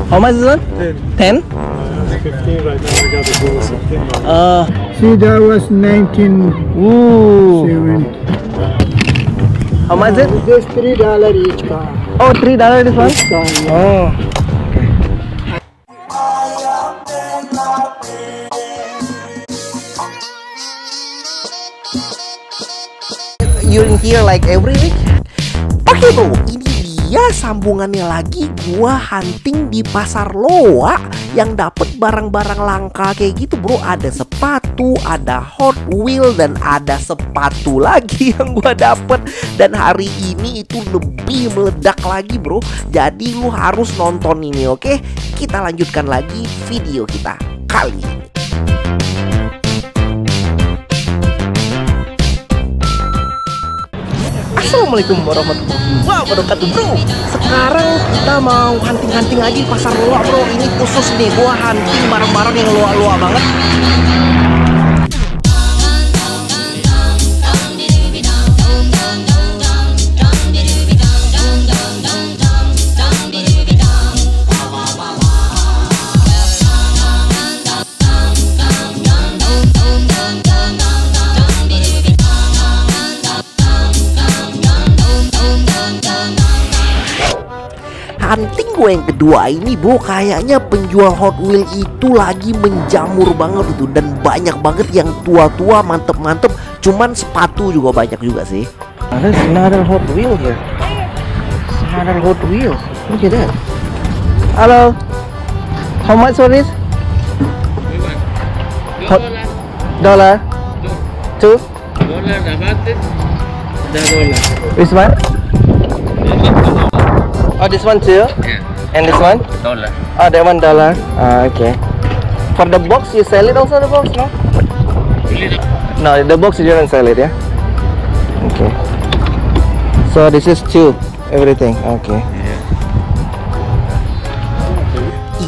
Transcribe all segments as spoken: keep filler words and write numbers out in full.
How much is that? Ten. Ten? Fifteen right now. I got the rules. Uh, See, that was nineteen seventy. Ooh. How much is it? This three dollar each car. Oh, three dollar this one? Each car, yeah. Oh. You in here like every week? Oke bro, ini dia sambungannya lagi, gua hunting di Pasar Loak yang dapet barang-barang langka kayak gitu bro. Ada sepatu, ada Hot Wheel, dan ada sepatu lagi yang gua dapet. Dan hari ini itu lebih meledak lagi bro. Jadi lu harus nonton ini, oke? Kita lanjutkan lagi video kita kali ini. Assalamualaikum warahmatullahi wabarakatuh bro. Sekarang kita mau hunting-hunting lagi di Pasar Loak bro. Ini khusus nih, gua hunting barang-barang yang loak-loak banget. Hunting gue yang kedua ini bro, kayaknya penjual Hot Wheel itu lagi menjamur banget itu, dan banyak banget yang tua-tua, mantep-mantep. Cuman sepatu juga banyak juga sih. There's another Hot Wheel here. Another Hot Wheel. Look at that. Hello. How much for this? Hot dollar. Two. Dollar dapat, dah dollar. This one? Oh, this one too? Yeah. And this one? Dollar. Oh, that one dollar. Ah, okay. For the box, you sell it also, the box, no? Really not. No, the box you don't sell it, yeah? Okay. So this is two, everything. Okay. Yeah.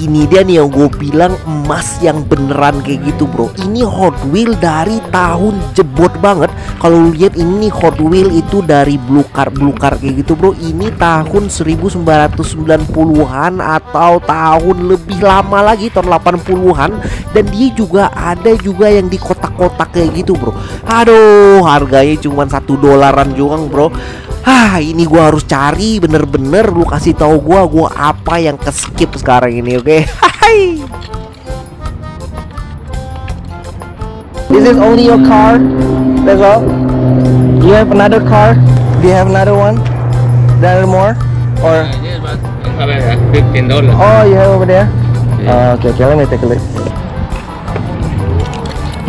Ini dia nih yang gue bilang emas yang beneran kayak gitu bro. Ini Hot Wheel dari tahun jebot banget. Kalau lu lihat ini nih, Hot Wheel itu dari Blue Car, Blue Car kayak gitu bro. Ini tahun seribu sembilan ratus sembilan puluhan atau tahun lebih lama lagi, tahun delapan puluhan. Dan dia juga ada juga yang di kotak-kotak kayak gitu bro. Aduh, harganya cuma satu dolaran doang bro. Ah, ini gua harus cari bener-bener. Lu kasih tahu gua, gua apa yang ke skip sekarang ini, oke? Hai. This is only your car? That's all? You have another car? Do you have another one? There are more? Or Yeah, yeah, but I have a fifteen dollar. Oh, you have over there? Yeah. Oh, okay, okay, let me take a look.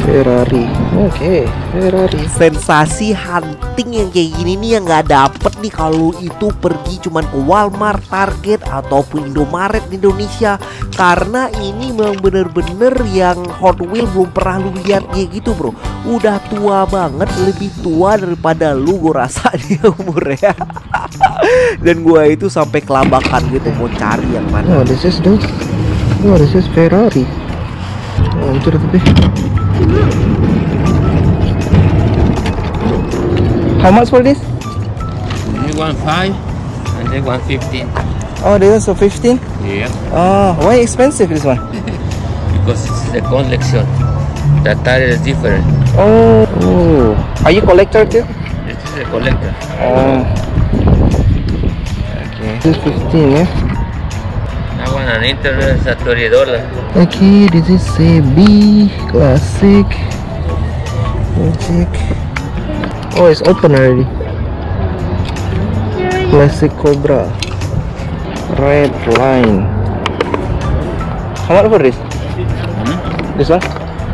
Ferrari. Okay, Ferrari. Sensasi hunting yang kayak gini nih yang nggak dapet nih kalau itu pergi cuman ke Walmart, Target, ataupun Indomaret di Indonesia. Karena ini memang bener-bener yang Hot Wheel belum pernah lu lihat kayak gitu bro. Udah tua banget, lebih tua daripada lu gue rasa dia umurnya. Dan gua itu sampai kelabakan gitu mau cari yang mana. Oh, this is the, oh, this is Ferrari. Oh, itu dah tepi. How much for this? Ini one five and then one fifteen. Oh, this is a fifteen? Yeah. Oh, why expensive this one? Because this is a collection. The tire is different. Oh, oh. Are you collector too? This is a collector. Oh. Okay. This is fifteen, yeah? That one on internet is a thirty dollar. Okay, this is a B classic. Check. Oh, it's open already. Classic Cobra. Red line. How much for this? Hmm? This one?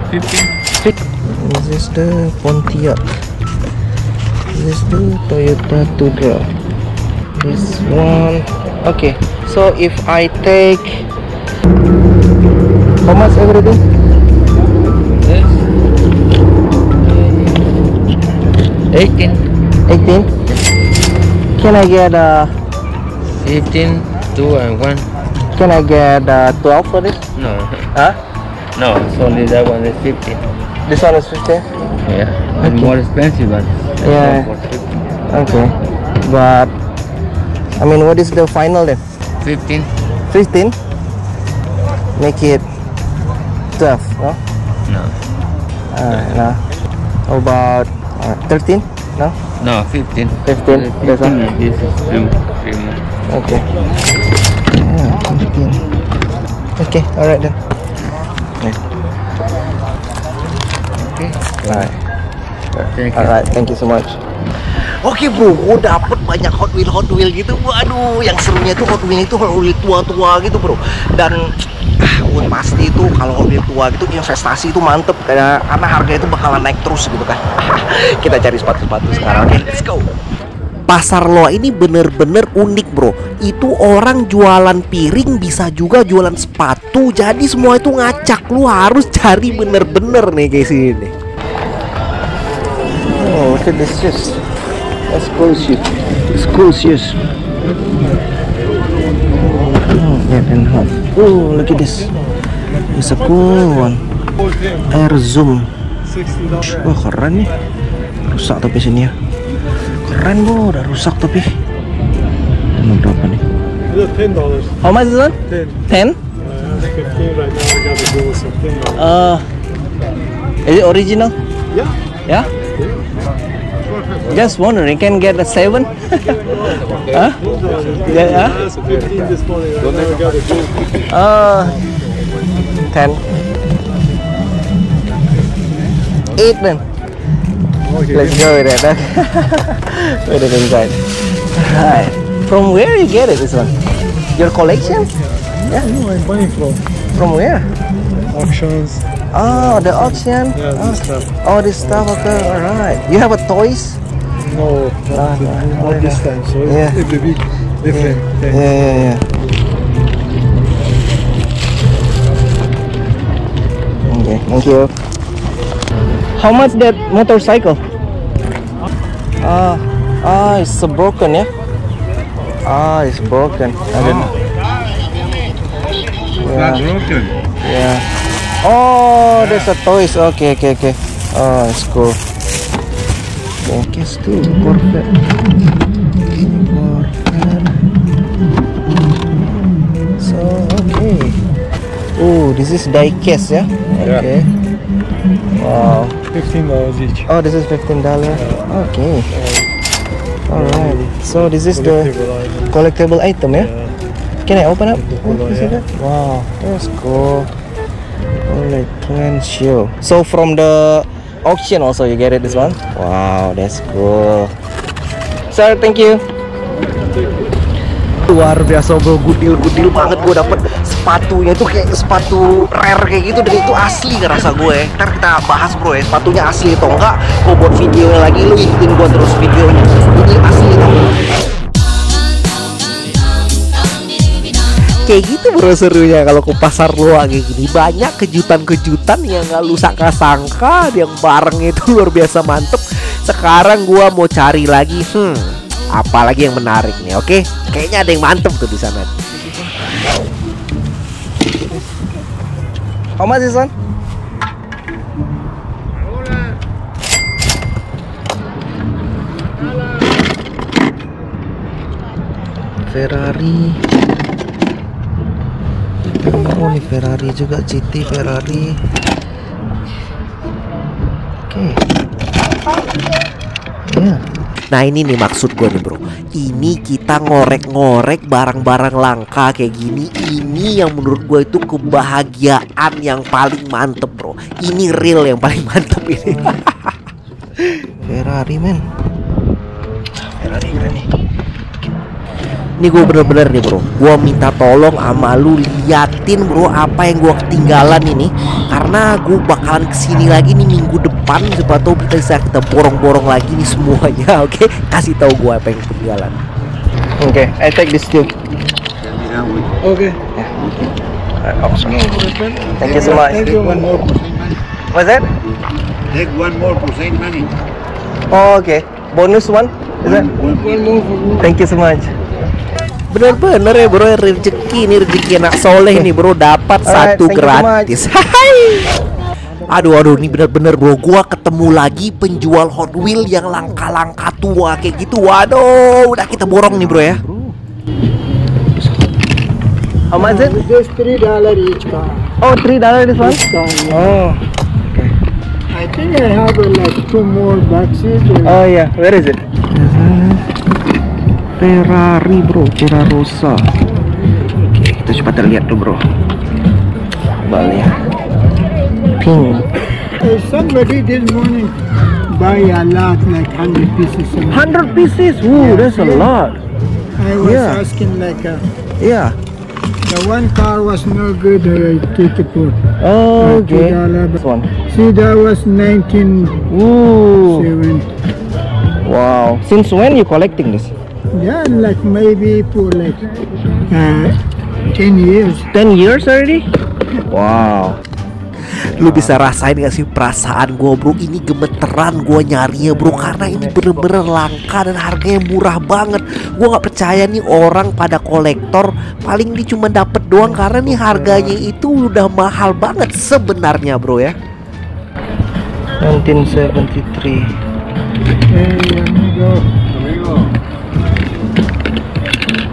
Fifteen. Fif-, is this the Pontiac? Is this the Toyota Tundra? This one. Okay. So if I take, how much everything? This eighteen. Eighteen. Can I get uh, Fifteen, two and one. Can I get uh, twelve for this? No. Huh? No, it's only that one is fifteen. This one is fifteen? Yeah. It's Okay. more expensive, but it's Yeah. not for fifteen. Okay. But, I mean, what is the final then? Fifteen. Fifteen? Make it twelve, no? No. Uh, no. How about uh, thirteen? No? No, fifteen. Fifteen, that's all. Fifteen, this is three, three more. Okay. Yeah, fifteen. Okay, alright then. Yeah. Okay. Alright. Thank you. Alright, thank you so much. Oke bro, gue dapet banyak Hot Wheel, Hot Wheel gitu. Waduh, yang serunya itu Hot Wheel itu Hot Wheel tua-tua gitu bro. Dan ah, gue pasti itu kalau Hot Wheel tua gitu investasi itu mantep karena, karena harga itu bakalan naik terus gitu kan. Kita cari sepatu-sepatu sekarang. Oke, let's go. Pasar Loak ini bener-bener unik bro. Itu orang jualan piring bisa juga jualan sepatu. Jadi semua itu ngacak. Lu harus cari bener-bener nih guys ini. Oh, look at this shoes. That's cool shoes. It's cool shoes. Hmm, yeah, and hot. Oh, look at this. It's a cool one. Air Zoom. Wah, keren nih. Rusak tapi sini ya. Keren bro, udah rusak tapi. Ini berapa nih? Itu ten dollars. How much is one? Ten. Ten? Uh, fifteen right now. I got the deal with some ten dollars. Uh, is it original? Yeah. Yeah? Just wondering, can get a seven? Huh? Yeah, huh? Fifteen this morning. Right now I got a deal. Uh, ten. Eight then. Okay. Let's go with that. Put it inside. Alright. From where you get it, this one? Your collection? Yeah, no, I'm buying from. From where? Auctions. Oh, the auction? Yeah, this stuff. Oh, this stuff, okay, alright. You have a toys? No, not, no, no, not this time, so yeah, it will be different. Yeah, yeah, yeah. Okay, thank you. How much that motorcycle? Ah, ah, it's broken, yeah? Ah, it's broken. I don't know. It's not broken. Yeah. Oh, there's a toys. Okay, okay, okay. Oh, it's cool. Okay, case tu Corvette. Corvette. So, okay. Oh, this is die case, yeah? Yeah. Okay. Wow. Fifteen dollars each. Oh, this is fifteen dollar. Yeah. Okay. Alright. So this is the collectible item, yeah? Yeah. Can I open up? Collectible, yeah. Wow, that's cool. Alright, can show. So from the auction also you get it this one? Wow, that's cool. Sir, thank you. Luar biasa bro, gudil-gudil banget gue dapet sepatunya tuh kayak sepatu rare kayak gitu dan itu asli ngerasa gue. Ntar kita bahas bro ya, sepatunya asli atau enggak. Gue buat videonya lagi, lu ikutin gue terus videonya. Ini asli atau enggak? Kayak gitu bro serunya kalau ke pasar Loak kayak gini. Banyak kejutan-kejutan yang gak lu sangka-sangka, yang barang itu luar biasa mantep. Sekarang gua mau cari lagi, hmm, apalagi yang menarik nih, oke? Kayaknya ada yang mantep tuh di sana. How much is one? Ferrari. Oh, ini Ferrari juga, G T Ferrari. Oke. Ya. Nah, ini nih maksud gue nih bro. Ini kita ngorek-ngorek barang-barang langka kayak gini. Ini yang menurut gue itu kebahagiaan yang paling mantep bro. Ini real yang paling mantep ini. Ferrari men. Ferrari keren nih. Ini gue bener-bener nih bro, gue minta tolong sama lu liatin bro apa yang gue ketinggalan ini. Karena gue bakalan kesini lagi nih minggu depan, siapa tahu kita bisa kita borong-borong lagi nih semuanya. Oke, kasih tahu gue apa yang ketinggalan. Oke, I take this too. Oke. Ya. Thank you so much. Thank you. What's that? Take one more for same money. Oh, okay. Bonus one? Is that? One, one more for me. Thank you so much. Bener-bener ya bro, rezeki ini rezeki anak soleh nih bro, dapat satu gratis. Alright, thank you so much. Hai. Aduh, aduh, ini bener-bener bro, gua ketemu lagi penjual Hot Wheel yang langka-langka tua kayak gitu. Waduh, udah kita borong nih bro ya. How much is it? This three dollar each car. Oh, three dollar this one? Each car, yeah. Oh, okay. I think I have, uh, like, two more boxes. Uh, Oh yeah, where is it? Ferrari, bro, Terrarossa. Oke, kita coba lihat tuh, bro. Coba lihat. Pink. Uh, somebody this morning buy a lot, like, hundred pieces. Hundred pieces? Woo, Yeah, that's a yeah. lot. I was Yeah. asking, like, uh, Yeah. The one car was no good, uh, take it for, Oh, uh, okay. two dollar. This one. See, that was nineteen seventy. Ooh. Wow. Since when you collecting this? Yeah, like, maybe for, like, uh, ten years. Ten years already? Wow. Lu bisa rasain gak sih perasaan gua, bro? Ini gemeteran gua nyarinya, bro, karena ini bener-bener langka dan harganya murah banget. Gua nggak percaya nih orang pada kolektor, paling dia cuma dapet doang karena nih harganya itu udah mahal banget sebenarnya, bro, ya. Nineteen seventy-three. Hey, amigo.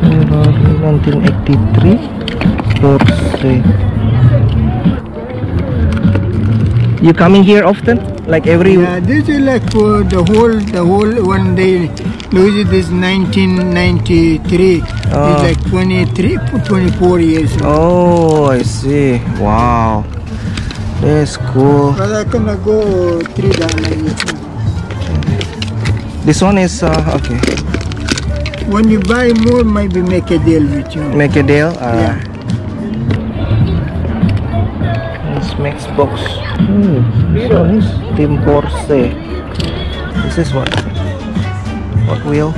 Ferrari nineteen eighty-three Porsche. You coming here often? Like every Yeah, this is, like, for the whole, the whole one day. This is nineteen ninety-three. Ah. It's like twenty-three, twenty-four years. Oh, I see. Wow. That's cool. But I cannot go three dollars. This one is, uh, okay. When you buy more, maybe make a deal with you. Make a deal? Uh, Yeah. This Matchbox. Hmm, this one is Team Porsche. This is what? What wheel?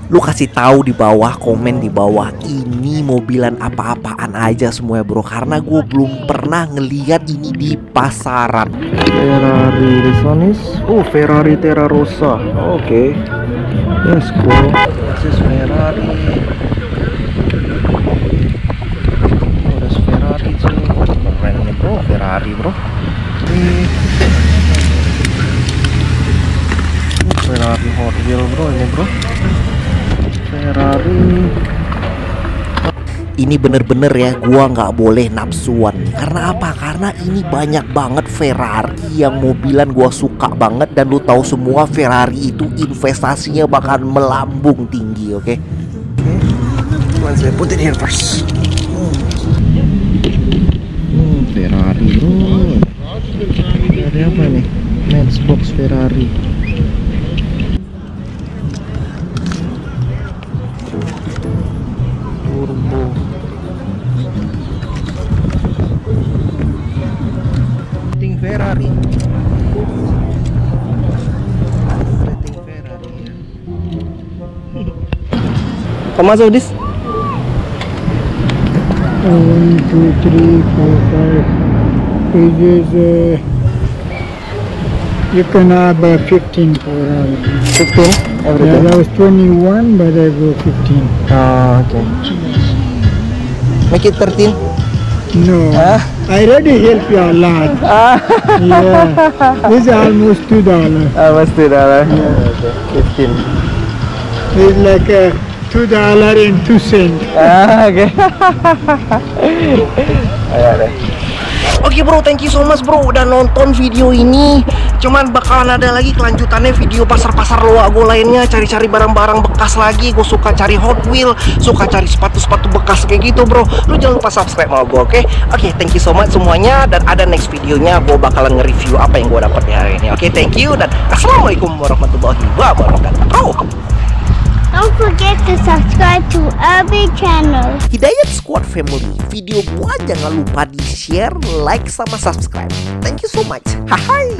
Lu kasih tahu di bawah, komen di bawah, ini mobilan apa-apaan aja semua, bro, karena gue belum pernah ngeliat ini di pasaran. Ferrari, this one is, oh, Ferrari Terrarossa. Oke. Yes, cool. This is Ferrari. Oh, there's Ferrari too. Keren nih, bro, Ferrari, bro. Ini Ferrari Hot Wheel, bro, ini, bro. Ferrari. Ini bener-bener ya, gua nggak boleh nafsuan nih. Karena apa? Karena ini banyak banget Ferrari yang mobilan gua suka banget, dan lu tahu semua Ferrari itu investasinya bakal melambung tinggi, oke? Oke. Once I put it here first. Hmm, Ferrari, bro. Ada apa nih? Matchbox Ferrari. Turbo. Ting Ferrari. Ting Ferrari. How much of this? Uh, one, two, three, four, five. This is, uh, you can have, uh, fifteen for all. Fifteen? Yeah, everything? That was twenty-one, but I go fifteen. Ah, okay. Make it thirteen? No. Huh? I already help you a lot. Ah. Yeah. This is almost two dollar. Almost two dollar. Yeah. Okay. Fifteen. It's like, uh, two dollar and two cent. Ah, okay. Alright. Oke, bro, thank you so much, bro, udah nonton video ini. Cuman bakalan ada lagi kelanjutannya, video pasar-pasar Loak Go lainnya, cari-cari barang-barang bekas lagi. Gue suka cari Hot Wheel, suka cari sepatu-sepatu bekas kayak gitu, bro. Lu jangan lupa subscribe sama gue, oke? Oke, thank you so much semuanya, dan ada next videonya gue bakalan nge-review apa yang gue dapat di hari ini. Oke, thank you dan assalamualaikum warahmatullahi wabarakatuh. Don't forget to subscribe to Abi channel. Hidayat Squad Family, video gua jangan lupa di-share, like, sama subscribe. Thank you so much. Hahai.